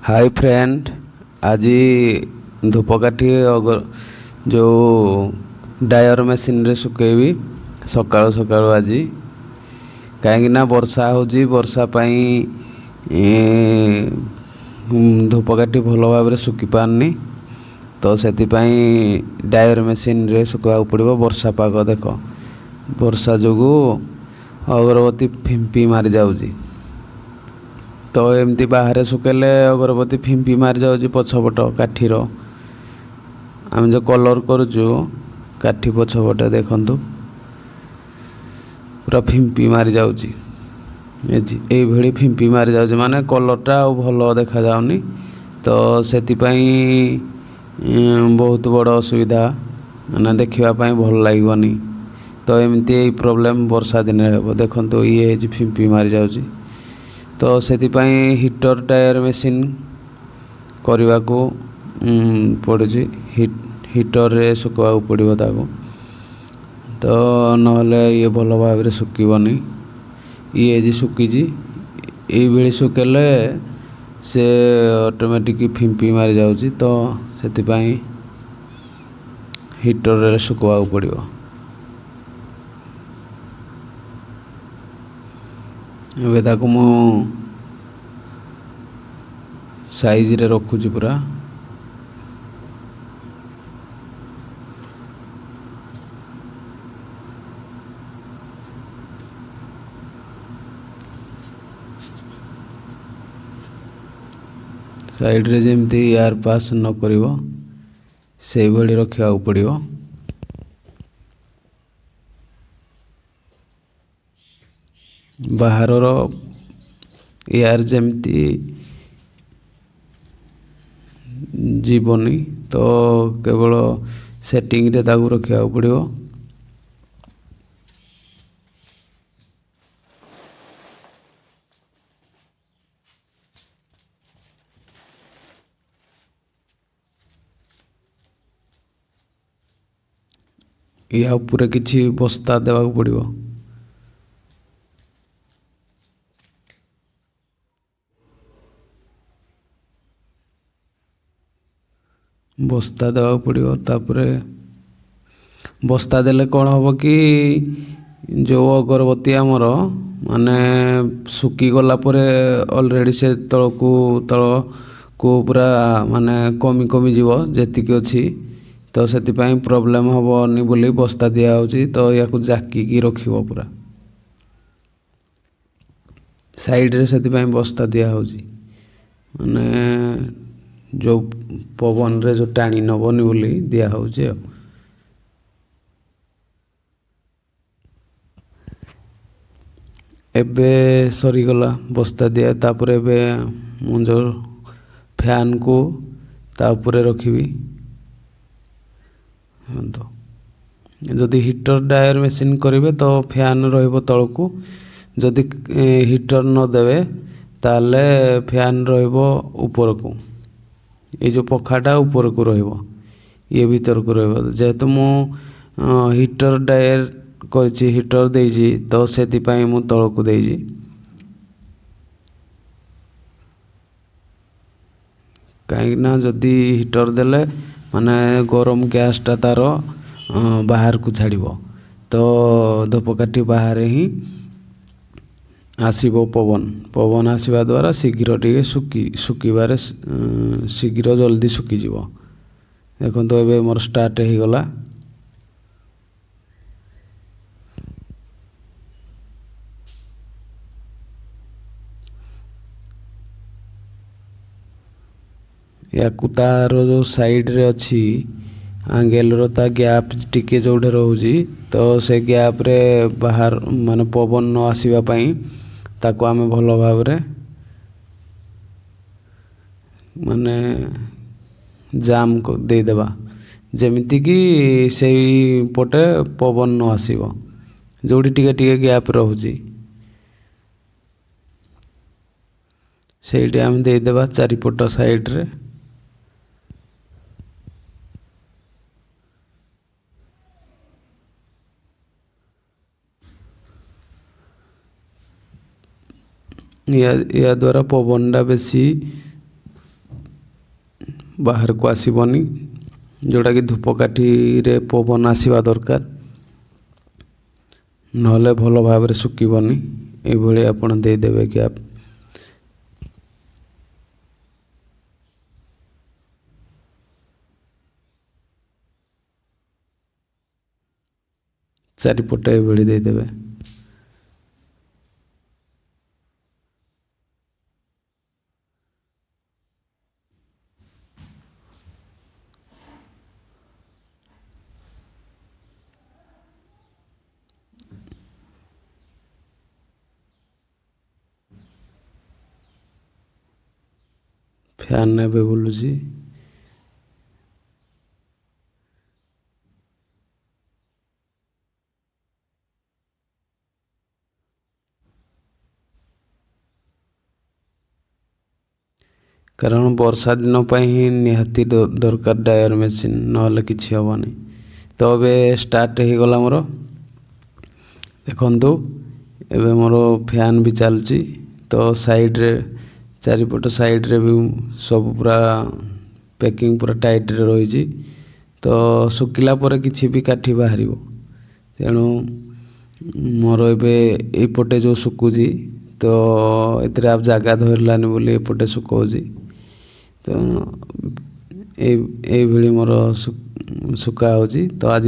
High friend, ଆଜି ଧୂପକାଠି ଯେଉଁ ଡାୟର ମେସିନ୍ରେ ଶୁଖେଇବି ସକାଳୁ ସକାଳୁ ଆଜି, କାହିଁକିନା ବର୍ଷା ହେଉଛି। ବର୍ଷା ପାଇଁ ଧୂପକାଠି ଭଲ ଭାବରେ ଶୁଖିପାରୁନି, ତ ସେଥିପାଇଁ ଡାୟର ମେସିନ୍ରେ ଶୁଖେଇବାକୁ ପଡ଼ିବ। ବର୍ଷା ପାଗ ଦେଖ, ବର୍ଷା ଯୋଗୁଁ ଅଗରବତୀ ଫିମ୍ପି ମାରିଯାଉଛି। ତ ଏମିତି ବାହାରେ ଶୁଖେଇଲେ ଅଗରବତୀ ଫିମ୍ପି ମାରିଯାଉଛି ପଛପଟ କାଠିର। ଆମେ ଯେଉଁ କଲର୍ କରୁଛୁ କାଠି ପଛପଟେ ଦେଖନ୍ତୁ ପୁରା ଫିମ୍ପି ମାରିଯାଉଛି। ଏଇଭଳି ଫିମ୍ପି ମାରିଯାଉଛି, ମାନେ କଲର୍ଟା ଆଉ ଭଲ ଦେଖାଯାଉନି। ତ ସେଥିପାଇଁ ବହୁତ ବଡ଼ ଅସୁବିଧା, ମାନେ ଦେଖିବା ପାଇଁ ଭଲ ଲାଗିବନି। ତ ଏମିତି ଏଇ ପ୍ରୋବ୍ଲେମ୍ ବର୍ଷା ଦିନରେ ହେବ। ଦେଖନ୍ତୁ ଇଏ ହେଇଛି, ଫିମ୍ପି ମାରିଯାଉଛି। ତ ସେଥିପାଇଁ ହିଟର୍ ଟାୟାର୍ ମେସିନ୍ କରିବାକୁ ପଡ଼ୁଛି। ହିଟର୍ରେ ଶୁଖେଇବାକୁ ପଡ଼ିବ ତାକୁ, ତ ନହେଲେ ଇଏ ଭଲ ଭାବରେ ଶୁଖିବନି। ଇଏ ଯେ ଶୁଖିଛି, ଏଇଭଳି ଶୁଖେଇଲେ ସେ ଅଟୋମେଟିକ୍ ଫିମ୍ପି ମାରିଯାଉଛି। ତ ସେଥିପାଇଁ ହିଟର୍ରେ ଶୁଖେଇବାକୁ ପଡ଼ିବ। ଏବେ ତାକୁ ମୁଁ ସାଇଜ୍ରେ ରଖୁଛି ପୁରା। ସାଇଡ଼୍ରେ ଯେମିତି ଏୟାର ପାସ୍ ନ କରିବ ସେଇଭଳି ରଖିବାକୁ ପଡ଼ିବ। ବାହାରର ଏୟାର ଯେମିତି ଯିବନି, ତ କେବଳ ସେଟିଂରେ ତାକୁ ରଖିବାକୁ ପଡ଼ିବ। ୟା ଉପରେ କିଛି ବସ୍ତା ଦେବାକୁ ପଡ଼ିବ। ବସ୍ତା ଦେବାକୁ ପଡ଼ିବ। ତାପରେ ବସ୍ତା ଦେଲେ କ'ଣ ହେବ କି, ଯେଉଁ ଅଗରବତୀ ଆମର ମାନେ ଶୁଖିଗଲା ପରେ ଅଲରେଡ଼ି ସେ ତଳକୁ ତଳକୁ ପୁରା ମାନେ କମି କମିଯିବ ଯେତିକି ଅଛି। ତ ସେଥିପାଇଁ ପ୍ରୋବ୍ଲେମ୍ ହେବନି ବୋଲି ବସ୍ତା ଦିଆହେଉଛି। ତ ୟାକୁ ଜାକିକି ରଖିବ ପୁରା ସାଇଡ଼୍ରେ, ସେଥିପାଇଁ ବସ୍ତା ଦିଆହେଉଛି, ମାନେ ଯେଉଁ ପବନରେ ଯେଉଁ ଟାଣି ନେବନି ବୋଲି ଦିଆହେଉଛି। ଆଉ ଏବେ ସରିଗଲା ବସ୍ତା ଦିଆ। ତାପରେ ଏବେ ମୁଁ ଯେଉଁ ଫ୍ୟାନ୍କୁ ତା ଉପରେ ରଖିବି। ଯଦି ହିଟର୍ ଡାୟର ମେସିନ୍ କରିବେ ତ ଫ୍ୟାନ୍ ରହିବ ତଳକୁ, ଯଦି ହିଟର୍ ନ ଦେବେ ତାହେଲେ ଫ୍ୟାନ୍ ରହିବ ଉପରକୁ। ଏଇ ଯେଉଁ ପଖାଟା ଉପରକୁ ରହିବ, ଇଏ ଭିତରକୁ ରହିବ। ଯେହେତୁ ମୁଁ ହିଟର୍ ଡାୟର କରିଛି, ହିଟର୍ ଦେଇଛି, ତ ସେଥିପାଇଁ ମୁଁ ତଳକୁ ଦେଇଛି। କାହିଁକିନା ଯଦି ହିଟର୍ ଦେଲେ ମାନେ ଗରମ ଗ୍ୟାସ୍ଟା ତା'ର ବାହାରକୁ ଛାଡ଼ିବ, ତ ଧୂପକାଠି ବାହାରେ ହିଁ ଆସିବ ପବନ। ପବନ ଆସିବା ଦ୍ୱାରା ଶୀଘ୍ର ଟିକେ ଶୁଖିବାରେ ଶୀଘ୍ର ଜଲ୍ଦି ଶୁଖିଯିବ। ଦେଖନ୍ତୁ ଏବେ ମୋର ଷ୍ଟାର୍ଟ ହେଇଗଲା। ୟାକୁ ତାର ଯେଉଁ ସାଇଡ଼୍ରେ ଅଛି ଆଙ୍ଗେଲର ତା ଗ୍ୟାପ୍ ଟିକେ ଯେଉଁଠି ରହୁଛି, ତ ସେ ଗ୍ୟାପ୍ରେ ବାହାର ମାନେ ପବନ ନ ଆସିବା ପାଇଁ ତାକୁ ଆମେ ଭଲ ଭାବରେ ମାନେ ଜାମ୍ ଦେଇଦେବା, ଯେମିତିକି ସେଇପଟେ ପବନ ନ ଆସିବ, ଯେଉଁଠି ଟିକେ ଟିକେ ଗ୍ୟାପ୍ ରହୁଛି ସେଇଠି ଆମେ ଦେଇଦେବା ଚାରିପଟ ସାଇଡ଼୍ରେ। ଏହାଦ୍ୱାରା ପବନଟା ବେଶୀ ବାହାରକୁ ଆସିବନି, ଯେଉଁଟାକି ଧୂପକାଠିରେ ପବନ ଆସିବା ଦରକାର, ନହେଲେ ଭଲ ଭାବରେ ଶୁଖିବନି। ଏଇଭଳି ଆପଣ ଦେଇଦେବେ ଗ୍ୟାପ୍। ଚାରିପଟେ ଏଇଭଳି ଦେଇଦେବେ। ଫ୍ୟାନ୍ ଏବେ ବୁଲୁଛି। କାରଣ ବର୍ଷା ଦିନ ପାଇଁ ହିଁ ନିହାତି ଦରକାର ଡ୍ରାୟର୍ ମେସିନ୍, ନହେଲେ କିଛି ହେବନି। ତ ଏବେ ଷ୍ଟାର୍ଟ ହେଇଗଲା ମୋର। ଦେଖନ୍ତୁ, ଏବେ ମୋର ଫ୍ୟାନ୍ ବି ଚାଲୁଛି। ତ ସାଇଡ଼୍ରେ, ଚାରିପଟ ସାଇଡ଼୍ରେ ବି ସବୁ ପୁରା ପ୍ୟାକିଂ ପୁରା ଟାଇଟ୍ରେ ରହିଛି। ତ ଶୁଖିଲା ପରେ କିଛି ବି କାଠି ବାହାରିବ। ତେଣୁ ମୋର ଏବେ ଏଇପଟେ ଯେଉଁ ଶୁଖୁଛି, ତ ଏଥିରେ ଆଉ ଜାଗା ଧରିଲାନି ବୋଲି ଏପଟେ ଶୁଖାଉଛି। ତ ଏଇଭଳି ମୋର ଶୁଖା ହେଉଛି। ତ ଆଜି